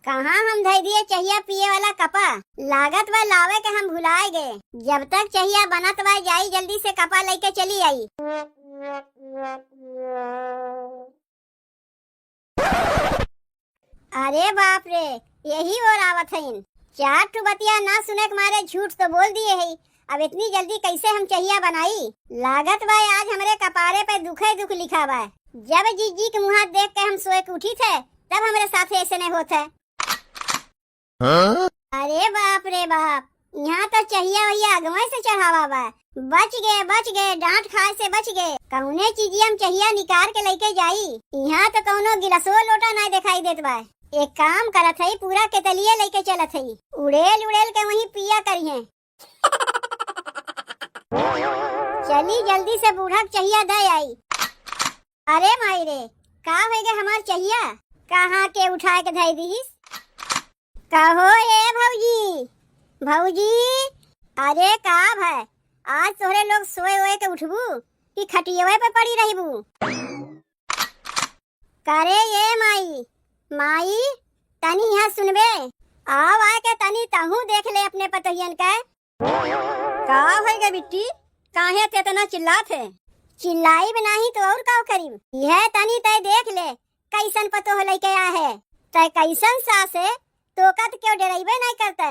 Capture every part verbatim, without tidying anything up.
कहाँ हम धइ दिए चहिया पिए वाला कपा? लागत बा लावे के हम भुलाए गए। जब तक चहिया बनत बा, जाई जल्दी से कपा लइके चली आई। अरे बाप रे, यही ओर आवत हइन। चार ठो बतिया ना सुने के मारे झूठ तो बोल दिए है। अब इतनी जल्दी कैसे हम चहिया बनाई? लागत बा आज हमरे कपारे पे दुखे दुख लिखा बा। जब जीजी के मुँहा देख के हम सोए के उठी थे, तब हमरे साथे ऐसे नहीं होत है। हाँ? अरे बाप रे बाप, यहाँ तो चहिया वहिया अगवे से चढ़ावा बा। बच गए, बच गए, डांट खाए से बच गए। कौने चीजिया में चहिया निकाल के लेके जाई? यहाँ तो कौनो गिलासो लोटा ना दिखाई देत बा। एक काम करत हई, पूरा केतलिए लेके चलत हई। उड़ेल उड़ेल के वहीं पिया करिहें। चली जल्दी से बूढ़ा के चहिया दे आई। अरे माई रे, का होइगा हमार चहिया? कहाँ के उठाए के धई दीस? कहो ए भौजी, भौजी, अरे का भय, आज तोहरे लोग सोए ओए के उठबू कि खटियवे पे पड़ी रहबू? करे ए माई, माई, तनी यहाँ सुनबे, आव आए के तनी तहूँ देख ले अपने पतोहियन के। का होइगा बिट्टी, काहे ते इतना चिल्लात है? चिल्लाइब नाही तो और का करीब? यह तनी तय देख ले, कैसन पतोह लइके आ है। तय कैसन सास है, तोका त केहू डरइबे नहीं करते।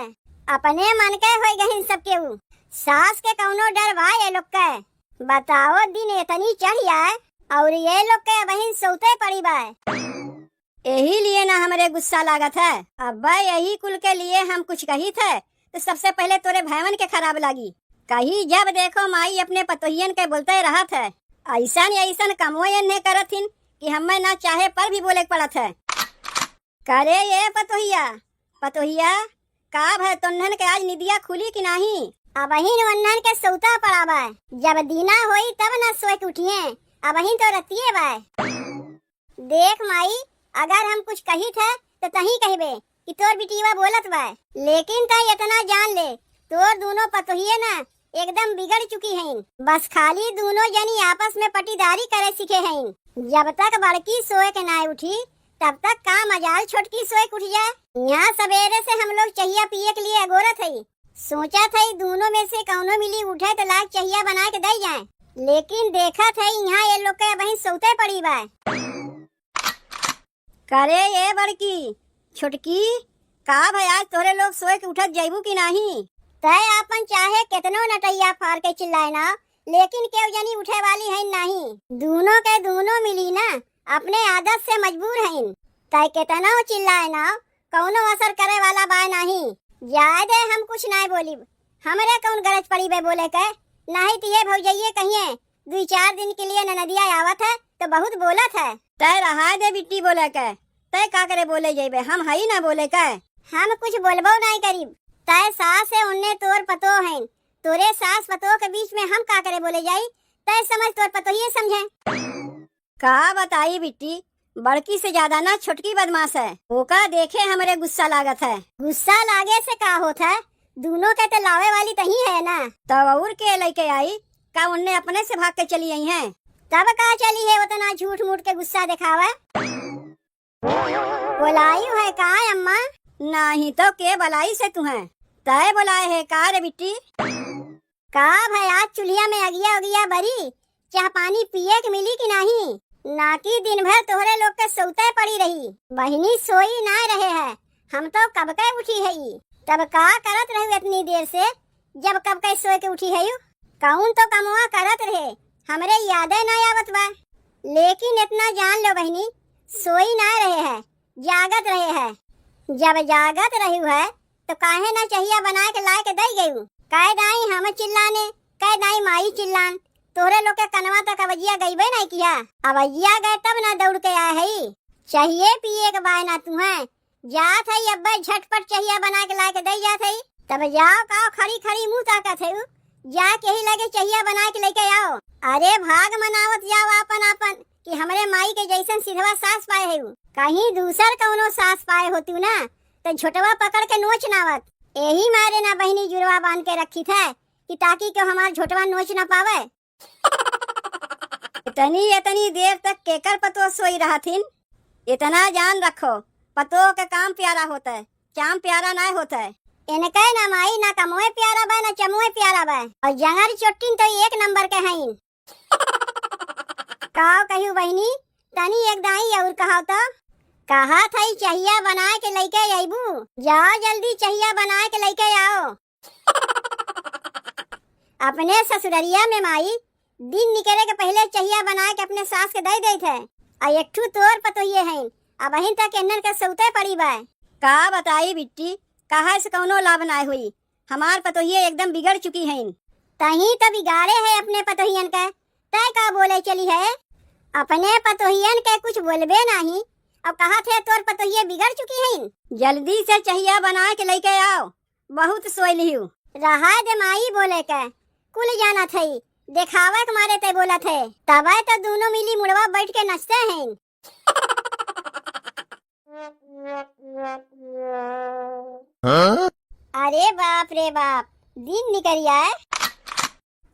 अपने मन के होई गहिन सब केहू। सास के कौनो डर बा ये लोग के? बताओ, दिन इतनी चढ़ आए और ये लोग के अबहिन सोते पड़ी बा। यही लिए ना हमरे गुस्सा लागत है। अब्बा यही कुल के लिए हम कुछ कही थे तो सबसे पहले तोरे भैवन के खराब लागी। कही जब देखो माई अपने पतोहियन के बोलते रहत है। ऐसन ऐसन कमो एन्हे करत हिन कि हमें ना चाहे पर भी बोले के पड़त है। करे ये पतोहिया, पतोहिया, का भय तोन्हन के आज निदिया खुली कि नाही? अबहिन ओन्हन के सौता पड़ा बा। जब दीना होई तब ना सोए के उठिए, अबहिन तो रतिये बा। देख माई, अगर हम कुछ कही थे तो तही कहबे कि तोर बिटिया बोलत बा, लेकिन तय इतना जान ले, तोर दोनों पतोहिए ना एकदम बिगड़ चुकी हईन। बस खाली दोनों जनी आपस में पटीदारी करे सीखे हईन। जब तक बड़की सोए के ना उठी, तब तक का मजाल छोटकी सोए के उठ जाए। यहाँ सवेरे से हम लोग चहिया पिए के लिए अगोरत हई। सोचत हई दोनों में से कौनो मिली उठे तो लाग चहिया बना के दे जाए, लेकिन देखत हई यहाँ ये लोग के अबहिन सौते पड़ी बा। करे ए बड़की, छोटकी, का भय आज तोहरे लोग सोए के उठत जइबू कि नाही? तय आपन चाहे केतनो नटैया फार के चिल्लाए ना, लेकिन केहू जनी उठे वाली हईन नाही। दूनो के दूनो मिली ना, अपने आदत से मजबूर हईन। तय केतनो चिल्लाए ना, कौनो असर करे वाला बाय नाही। जाए दे, हम कुछ नाय बोलिब। हमरे कौन गरज पड़ी बे बोले के? नाही त ये भौजइये कहिए, दुई चार दिन के लिए ननदिया आवत है तो बहुत बोलत है। तय रहा दे बिट्टी बोले के, तय का करे बोले जइबे, हम हई ना बोले के। हम कुछ बोलबो नाय करीब। तय सास है उन्ने तोर पतो हईन, तोरे सास पतो के बीच में हम का करे बोले जाई? तय समझ तोर पतोहिए समझे। का बताई बिट्टी, बड़की से ज्यादा ना छोटकी बदमाश है। ओका देखे हमरे गुस्सा लागत है। गुस्सा लागे से का होत है? दूनो के तो लावे वाली तही है ना। तब और के लेके आई? का उन्ने अपने से भाग के चली आई हैं? तब का चली है उतना झूठ मूठ के गुस्सा दिखावे? बोलाई है का अम्मा? नाही तो के बोलाई से तुहें? तय बोलाए है का रे बिट्टी? का भय आज चुल्हिया में अगिया उगिया बरी, चाह पानी पिए के मिली कि नाही? ना कि दिन भर तोहरे लोग के सौते पड़ी रही। बहिनी सोई ना रहे है, हम तो कब के उठी है। तब का करत रहू इतनी देर से, जब कब के सोए के उठी है? कौन तो कमवा करत रहे, हमरे यादे ना आवत बा। लेकिन इतना जान लो बहिनी, सोई ना रहे है, जागत रहे है। जब जागत रहू है, तो काहे ना चहिया बना के लाए के दई गयू? कह दाई हम चिल्लाने, कह दाई माई चिल्लान, तोहरे लोग के कनवा तक अवजिया गईबे नहीं किया। अवजिया गए तब ना दौड़ के आए हई। चाहिए पिए के बाय ना तुहें, जात हई अब्बे झटपट चहिया बना के लाए के दई जात हई। तब जाओ का खड़ी खड़ी मुंह ताकत है, जा केही लगे चहिया बना के लेके आओ। अरे भाग मनावत जाओ आपन आपन कि हमरे माई के जैसन सिधवा सास पाए है। कहीं दूसर कौनो सास पाए होतू ना, तो झोटवा पकड़ के नोच नावत। एही मारे ना बहिनी जुड़वा बांध के रखी थे कि ताकि क्यों हमार झोटवा नोच ना पावे। इतनी, इतनी देर तक केकर पतो सोई रहथिन? इतना जान रखो, पतोह के काम प्यारा होत है, चाम प्यारा नाय होत है। इनके ना माई, ना कमवे प्यारा बा, ना चमवे प्यारा बा। और जंगर चोट्टिन तो एक नंबर के हईन। काव कहियो बहिनी, तनी एक दाई और कहाव तो। कहत हई चहिया बनाए के लइके अइबू, जाओ जल्दी चहिया बनाए के लइके आओ। अपने ससुररिया में माई, दिन निकरे के पहिले चहिया बनाए के अपने सास के दइ देत है। आ एक ठू तोर पतोहिए हईन, अबहिन तक एन्हन के सौते पड़ी बा। का बताई बिट्टी, कहे से कौनो लाभ नाय होई। हमार पतोहिए एकदम बिगड़ चुकी हईन। तहीं तो बिगाड़े है अपने पतोहियन के, तय का बोले चली है? अपने पतोहियन के कुछ बोलबे नाही, अब कहत है तोर पतोहिए बिगड़ चुकी हईन। जल्दी से चहिया बनाए के लइके आओ, बहुत सोई लिहू। रहा दे माई बोले के, कुल जानत हई, देखावे के मारे ते बोलत है। तबे तो दूनो मिली मुड़वा बैठ के नचते हैं। हाँ? अरे बाप रे बाप, दिन निकरिया है।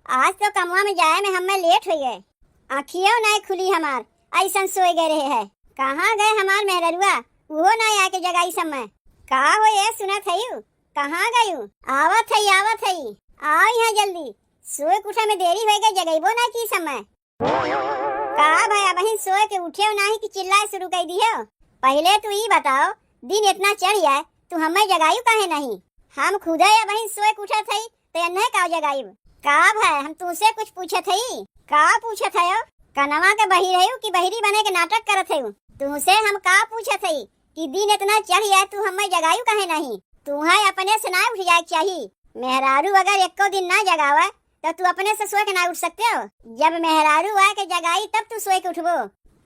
आज तो कमवा में जाए में हमें लेट हो गए, आँखियों नहीं खुली हमार, ऐसन सोए गए रहे है। कहाँ गए हमार मेहररुआ, उहो नहीं आके जगाई समय। का हो ये सुनत हयू, कहाँ गयू? आवत हई, आवत हई, आओ यहाँ जल्दी, सोए के उठे में देरी हो गए, जगैबो ना की समय। का भाई, अबहिन सोए के उठेव नाही कि चिल्लाए शुरू कर दियो? पहिले तू ई बताओ, दिन इतना चढ़ जाए, तू हमें जगायू काहे नहीं? हम खुदे अबहिन सोए के उठत हई, तो एन्हे का जगाइब? का भाई, हम तुमसे कुछ पूछत हई? का पूछत हयो? कनवा के बहिर हयू कि बहिरी बने के नाटक करत हयू? तुमसे हम का पूछत हई कि दिन इतना चढ़ जाए, तू हमें जगायू काहे नहीं? तुम्हें अपने से ना उठ जाए के चाही। मेहरारू अगर एको दिन ना जगावे, तो तू अपने से सोए के ना उठ सकते हो? जब मेहरारू आए के जगाई, तब तू सोए के उठबो।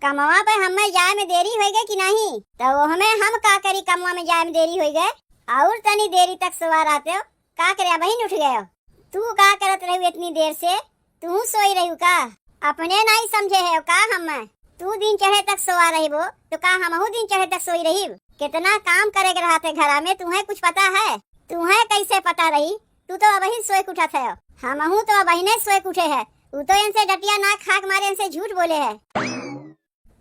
कमवा पे हमें जाए में देरी होई गई कि नहीं, तो ओहमे हम का करी, कमवा में जाए में देरी होई गए? और तनी देरी तक सोआ रहते हो, का करे, अबहिन उठ गए हो? तू का करत रहू इतनी देर से? तू सोई रहू का? अपने नहीं समझे है का हम? तू दिन चढ़े तक सोआ रहबो, तो का हमहू दिन चढ़े तक सोई रही? कितना काम करे के रहत है घरा में, तुम्हें कुछ पता है? तुम्हें कैसे पता रही? तू तो अबहिन सोए के उठत है, हमहू तो अबहिने सोए के उठे है। उ तो इनसे डटिया ना खा के मारे इनसे झूठ बोले है।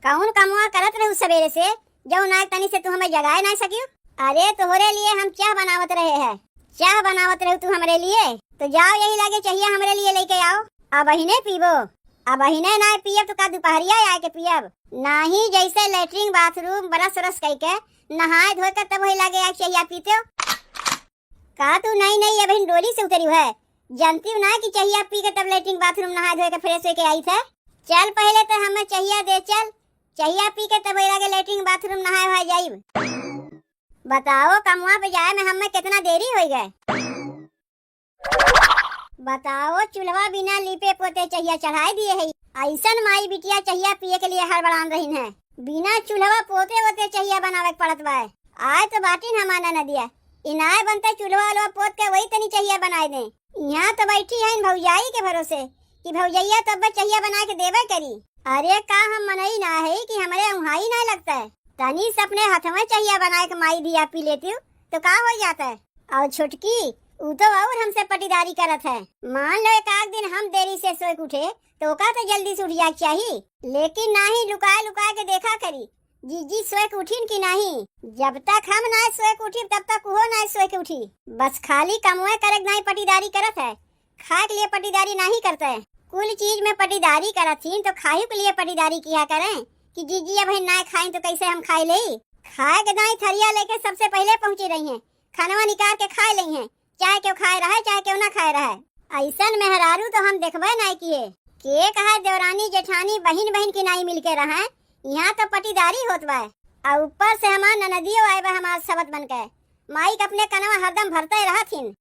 कौन कमवा करत रहू सवेरे से, जौन आज तनी से तू हमें जगाए ना सकियो? अरे तोहरे लिए हम चाह बनावत रहे है। चाह बनावत रहू तू हमरे लिए, तो जाओ यही लागे चहिया हमरे लिए लेके आओ। अबहिने पीबो? अबहिने ना पियब तो का दुपहरिया आए के पियब? नाही, जैसे लेटरिन बाथरूम ब्रश व्रश कई के नहाए धोए के तब वही लागे आए चहिया पीते हो। का तू नई नई अबहिन डोली से उतरी है? जानती हूँ ना कि चहिया पी के तब लेटरिन बाथरूम नहाए धोए के फ्रेश होके आई थे। चल पहले तो हमें चहिया दे, चल। चहिया पी के तब वही लागे लेटरिन बाथरूम नहाए हुआ जाइब। बताओ, कमवा पे जाए में हमें कितना देरी होई गए। बताओ, चूल्हा बिना लीपे पोते चहिया चढ़ाई दिए है। ऐसन माई बिटिया चहिया पिए के लिए हड़बड़ान रहीन है। बिना चूल्हा पोते वोते चहिया बनावे के पड़त बा। आए तो बाटिन हमार ननदिया, इनाए बनते चूल्हा उल्हा पोत के वही तनी चहिया बनाए दे। यहाँ तो बैठी है भौजाई के भरोसे कि भौजैया तो अब चहिया बना के देवे करी। अरे का हम मनई ना है कि हमरे उहाई ना लगता है। तनी से अपने हथवा चहिया बनाए के माई धिया पी लेती तो का हो जाता है? और छोटकी, ऊ तो और हमसे पटीदारी करत है। मान लो एक आध दिन हम देरी से सोए के उठे, तो ओका तो जल्दी से उठ जाए के चाही, लेकिन नाही, लुकाए लुकाए के देखा करी, जीजी सोए के उठिन कि नाही। जब तक हम ना सोए के उठी, तब तक उहो ना सोए के उठी। बस खाली कमवे करे के नाही पटीदारी करत है, खाए के लिए पटीदारी नाही करत है। कुल चीज में पटीदारी करत ही तो खाए के लिए पटीदारी किया करें कि जीजी अब ना खाई तो कैसे हम खाए ले। खाए के दाई थरिया लेके सबसे पहले पहुंची रही हैं, खानवा निकाल के खाए लई हैं, चाहे केहू खाए रहे, चाहे केहू ना खाए रहे। ऐसन मेहरारू तो हम देखबे नाय किए। के कहे देवरानी जेठानी बहिन बहिन की नाई मिलके रहे, यहाँ तो पटीदारी होत बा। आ ऊपर से हमार ननदियो आए बा हमार सबत बन के। माई के अपने कनवा हरदम भरते रहत हिन।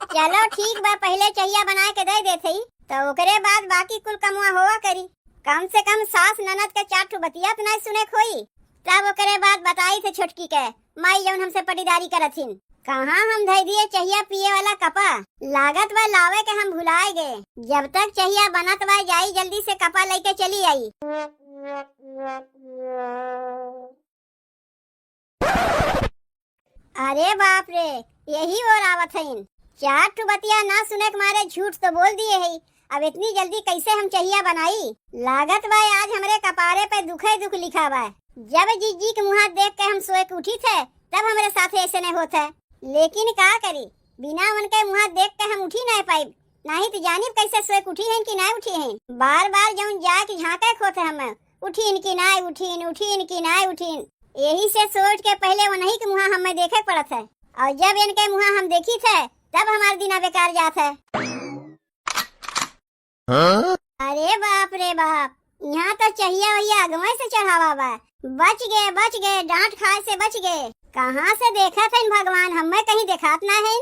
चलो ठीक बा, पहले चहिया बनाए के दे देत हई, तो ओकरे बाद बाकी कुल कमवा होवा करी। कम से कम सास ननद के चार ठो बतिया तो नाय सुने के होई, तब ओकरे बाद बताई थे छोटकी के। माई जौन हमसे पटीदारी करत हिन। कहाँ हम धइ दिए चहिया पिए वाला कपा? लागत बा लावे के हम भुलाए गए। जब तक चहिया बनत बा, जाई जल्दी से कपा लेके चली आई। अरे बाप रे, यही ओर आवत हईन। चार ठो बतिया ना सुने के मारे झूठ तो बोल दिए है। अब इतनी जल्दी कैसे हम चहिया बनाई? लागत बा आज हमरे कपारे पे दुखे दुख लिखा बा। जब जिज्जी के मुँहा देख के हम सोए के उठी थे, तब हमरे साथे ऐसे नहीं होत है। लेकिन का करी, बिना उनके मुँहा देख के हम उठी नहीं पाइब। नाहीं तो जानिब कैसे सोए के उठी हैं कि नहीं उठी हैं। बार बार जौन जाए के झाँके खोत है हमें, उठीन कि नाय उठीन, उठीन कि नाय उठीन। यही से सोच के पहले उन्हीं के मुँहा हमें देखे के पड़त है, और जब इनके मुँहा हम देखी थे, तब हमार दिना बेकार जात है। हाँ? अरे बाप रे बाप, यहाँ तो चहिया वहिया अगवे से चढ़ावा बा। बच गए, बच गए, डांट खाए से बच गए। कहाँ से देखत हन भगवान, हमें कहीं देखात ना है।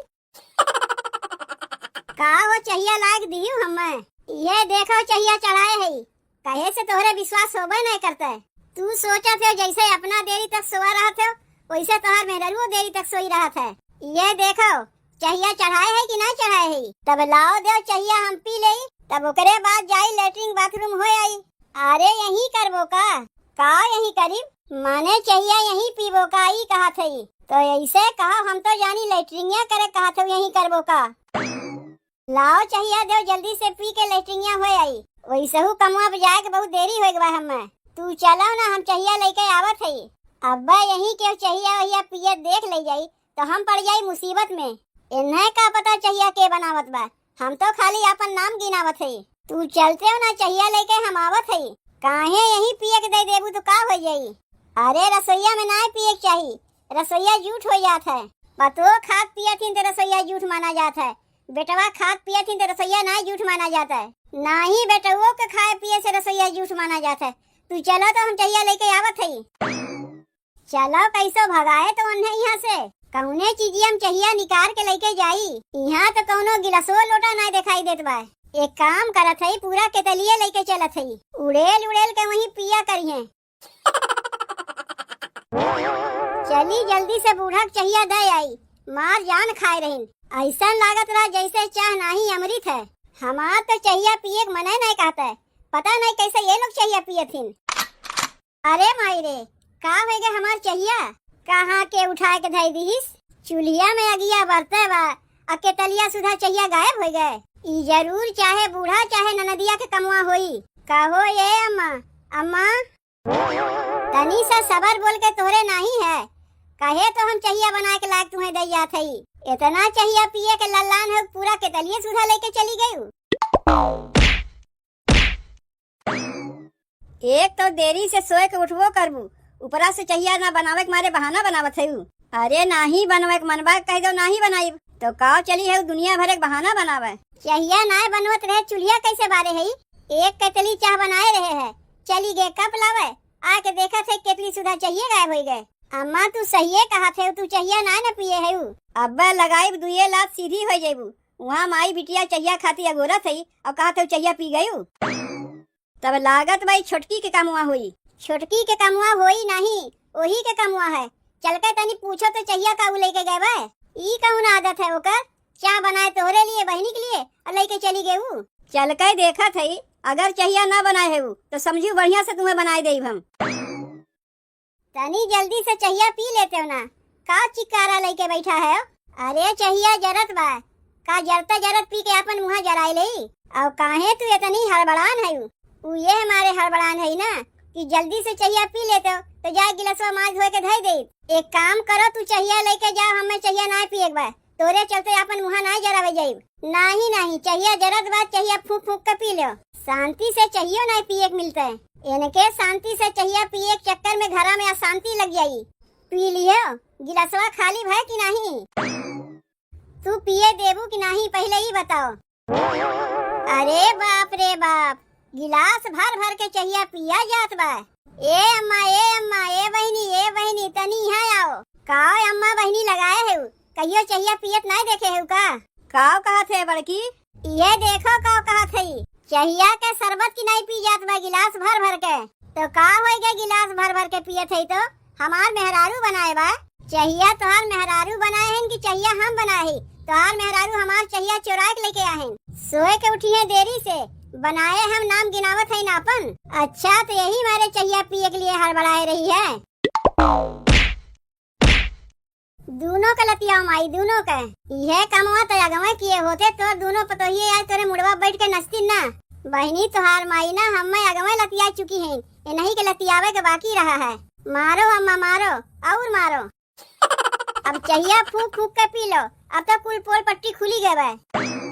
का हो चहिया लाग दियो हमें? ये देखो चहिया चढ़ाए है, कहे से तोहरे विश्वास होबे नहीं करते। तू सोचत है जैसे अपना देरी तक सोआ रहत हो, वैसे तोहार मेहररुओ देरी तक सोई रहत है। ये देखो चहिया चढ़ाए है कि ना चढ़ाए है? तब लाओ देव चहिया हम पी लेई, तब ओकरे बाद जाई लेटरिन बाथरूम हो आई। अरे यही करबो का? का यही करीब? माने चहिया यही पीबो का, ई कहत है? तो ऐसे कहो, हम तो जानी लेटरिनिया करे कहत हो, यही करबो का? लाओ चहिया देव जल्दी से पी के लेटरिनिया हो आई। वैसहू कमवा पे जाए के बहुत देरी हो गवा हमें। तू चलो ना, हम चहिया लेके आवत है। अब्बा यही के चहिया वहिया पिए देख ले जाई तो हम पड़ जाई मुसीबत में। इन्हें का पता चहिया के बनावत बा, हम तो खाली आपन नाम गिनावत हई। तू चलते हो ना चहिया लेके हम आवत हई। काहे यही पिए के दे देबू तो का हो जाई? अरे रसोईया में ना पिए के चाही, रसोईया जूठ हो जात है। पतोह खात पियत हिन तो रसोईया जूठ माना जात है, बेटवा खात पियत हिन तो रसोईया ना जूठ माना जात है। ना ही बेटवो के खाए पिए से रसोईया जूठ माना जात है। तू चलो तो हम चहिया लेके आवत हई। चलो कैसो भगाए तो उन्हें यहाँ से। कौने चीजिया में चहिया निकाल के लेके जाई? यहाँ तो कौनो गिलासो लोटा ना दिखाई देत बा। एक काम करत हई, पूरा केतलिए लेके चलत हई। उड़ेल उड़ेल के वहीं पिया करिहें। चली जल्दी से बूढ़ा के चहिया दे आई, मार जान खाए रहिन। ऐसन लागत रहा जैसे चाह नाही अमृत है। हमार तो चहिया पिए के मने नहीं कहता है, पता नहीं कैसे ये लोग चहिया पियत हिन। अरे माई रे, का होइगे हमार चहिया? कहाँ के उठाए के धई दिहिस? चूल्हिया में अगिया बरते बा, आ केतलिया सुधा चहिया गायब होइगे। ई जरूर चाहे बूढ़ा चाहे ननदिया के कमवा होई। कहो ये अम्मा, अम्मा, तनी सा सबर बोल के तोहरे नाही है, कहे तो हम चहिया बनाए के लायक तुम्हें दई जात हई। इतना चहिया पिए के लल्लान हो, पूरा केतलिए सुधा लेके चली गई। एक तो देरी से सोए के उठबो करबू, ऊपरा से चहिया ना बनावे के मारे बहाना बनावत हऊ। अरे नाही बनवे के मन बा, कह दो नाही बनाइब। तो काव चली है दुनिया भर एक बहाना बनावे। चहिया नाय बनवत रहे, चूल्हिया कैसे बारे है? एक केतली चाह बनाए रहे है, चली गए कप लावे, आके देखत है केतली सुधा चहिए गायब होई गए। अम्मा तू सहिए कहत है, तू चहिया नाय न पिए है। अब्बे लगाइब दुए लात सीधी हो जेबू। वहाँ माई बिटिया चहिया खाती अगोरत है और कहत है चहिया पी गयू। तब लागत बा ई छोटकी के कमवा होई। छोटकी के कमवा होई नाही, ओही के कमवा है। चल के तनी पूछो तो चहिया का उ लेके गए बा। ई कौन आदत है ओकर? चाह बनाए तोहरे लिए, बहिनी के लिए, और लेके चली गए ऊ। चल के देखत है, अगर चहिया ना बनाए है ऊ, तो समझू बढ़िया से तुम्हें बनाए देब हम। तनी जल्दी से चहिया पी लेते हो ना, का चिकारा लेके बैठा है? अरे चहिया जरत बा, का जरता जरत पी के अपन मुँहा जराए लेई? और काहे तू इतनी हड़बड़ान है? उ ये हमारे हड़बड़ान है ना कि जल्दी से चहिया पी लेते हो तो जाए गिलासवा माज धोए के धई दे। एक काम करो, तू चहिया लेके जाओ, हमें चहिया ना पिए के बा। तोरे चलते आपन मुँहा नाय जरावे जाइब। नाही, नाही, चहिया जरत बा, चहिया फूंक फूंक के पी लो। शांति से चहियो नाय पिए के मिलते। इनके शांति से चहिया पिए के चक्कर में घरा में अशांति लग जाई। पी लियो, गिलासवा खाली भय कि नाही? तू पिए देबू कि नाही, पहले ही बताओ। अरे बाप रे बाप, गिलास भर भर के चहिया पिया जात बा। ए अम्मा, ए अम्मा, ए बहिनी, ए बहिनी, तनी यहाँ आओ। काओ अम्मा बहिनी लगाए है, कहियो चहिया पियत नाय देखे है का? काओ कहत है बड़की? ये देखो काओ कहत है, चहिया के शरबत की नाय पी जात बा गिलास भर भर के। तो का होई गए गिलास भर भर के पियत है तो? हमार मेहरारू बनाए बा। चहिया तोहार मेहरारू बनाए हन कि चहिया हम बनाए ही? तोहार मेहरारू हमार चहिया चोराए के लेके आए हन। सोए के उठी है देरी से, बनाए हम नाम गिनावत है ना अपन। अच्छा, तो यही मारे चहिया पिए के लिए हड़बड़ाए रही है। दूनों के लतियाओ माई, दूनों के। इहे कमवा तो अगवे किए होते, तोर दूनों पतोहिए आज तोरे मुड़वा बैठ के नचती ना। बहिनी तोहार माई ना हमें अगवे लतिया चुकी हैं, इन्हीं के लतियावे के बाकी रहा है। मारो अम्मा, मारो, और मारो। अब चहिया फूंक फूंक के पी लो, अब तो कुल पोल पट्टी खुली गए बा।